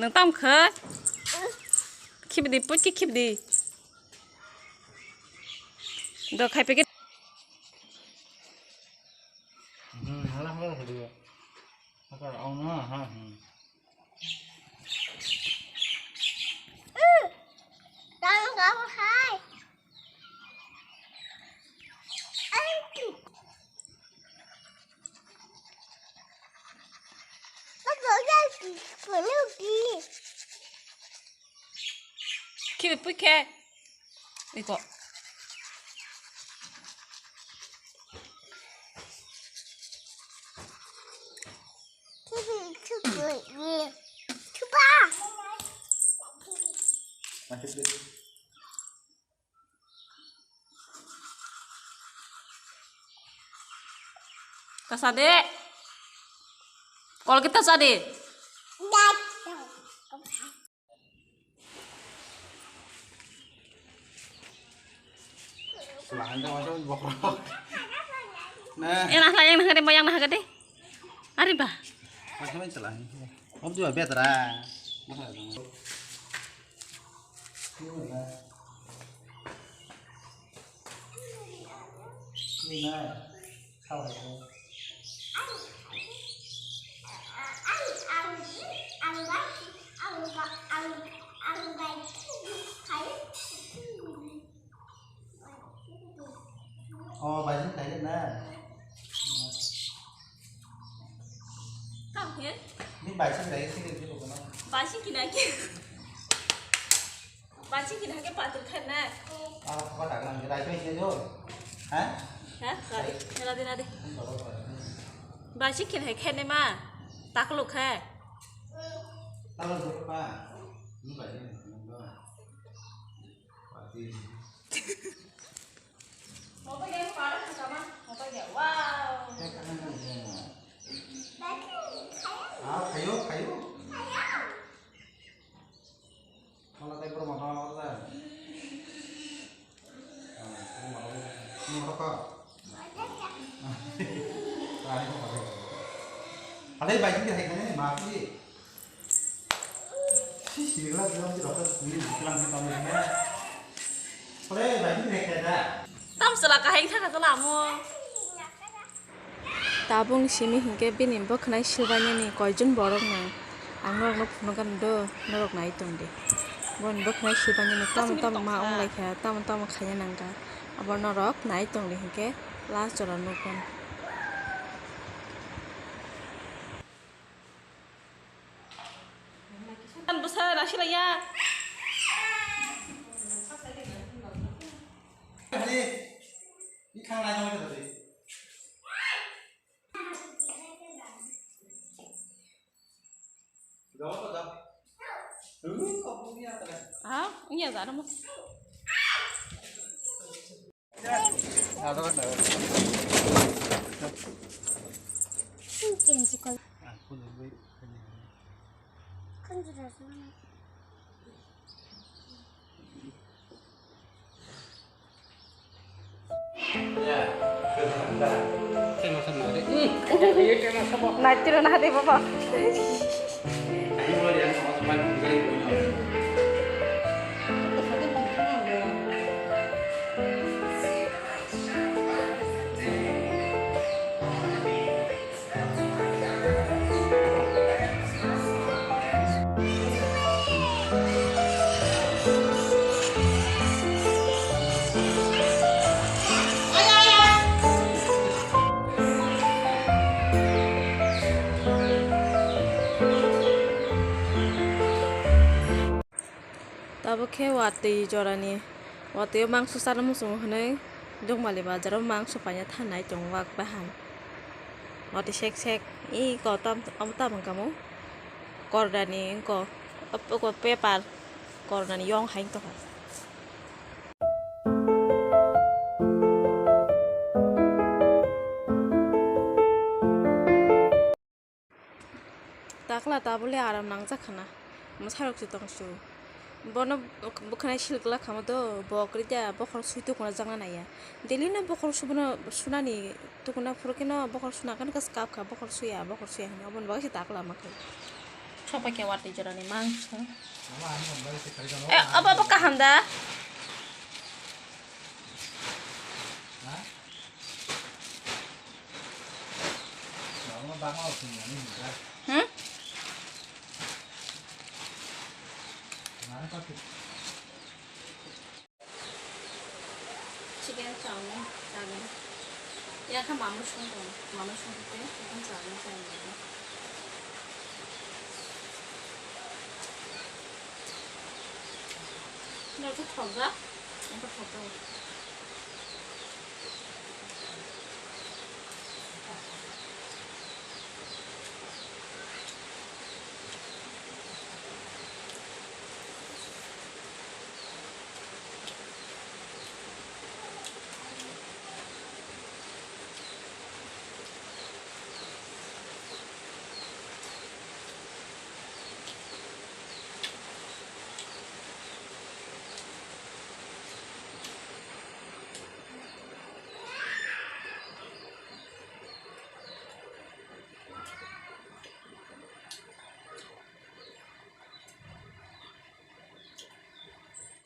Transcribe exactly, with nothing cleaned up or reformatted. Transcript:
Nang tam kha? Khibidi, puki khibidi. Do khai peke. Hmm, hala hala khibidi. Hala, oh, no, ha, hmm. Kibi pui khe. Iko. Kasa de. Kol kita sa de. Selahai dong, macam bokrok. Nah. Yang nah, yang nah, yang nah, gede. Ari bah. Macam macam selahai. Om juga betra. Nah, dong. Nah. Oh, bai sing khaikhe na? Kam khe? Ni bai sing khaikhe, sing khaikhe. Bai sing khaikhe. Bachiki na ke patur khan na. Ah, apa tak nang gerai tu sini tu? Hah? Hah? Kari. Nadi nadi. Bachiki na khan ma. Takluk hai. Takluk pa. Ini baju ni. Pati. Motor yang parah sama. Motor ya. Wow. Ah, kayu, kayu. Mana tei borok mata mata ta? Ah, borok mata mata. Ini apa kok? Tadi kok pakai. Ada baik ini, hai, ini mati. Si, si, lah, bilang si dokter, ini bilang si tamu ini. Ore, baik ini, hai, ada. Tam sela kaheng thaka tela mo. Tabuk simi hinkhe bini bwkhwnai swbainani koijon borok nang. Ang norokno phunukgano do, norok nai tongdi. Boni bwkhwnai swbainani tamo tamo ma wng laikha, tamo tamo khaina nangkha. Abo norok nai tongdi hinkhe last jora nukgwno. Bwsa nasilaiya. Ah, iya, ada mah. Naitiro na de baba. Tabuk khe watwi jorani, watwi o mangso chana muchungo hwnwi Dukmali bazar o mangso paina thanai tongo wak bahan. Watwi sek sek iko tam, omo tamo wngkha mo korda ni wngkha, oko paper korda ni yong hai wngkha. Takla tabole aram nangjak khana, mwsarok se tong su. Bono bwkhanai silgla khamo do, bo kwrwi da, bokhorok sui tukuna jakna naiya. Daily no bokhorok subuna, sunani tukuna phuru khe no bokhorok suna khe no kap kha, bokhorok suya, bokhorok suya hwnwi, oboni bagwi se takla ma khe. Sopai khe watwi jorani mangso. Mama, ano mobile se kari jano. Eh, abo, abo kaham da? Ha? Mama, bangma usung yani hindra. Hmm? Mama, kaki. Chicken chowmin chagwi. Yakha mama song tong, mama song te chicken chowmin chagwi. Nokha thokjak, nokha thokjak.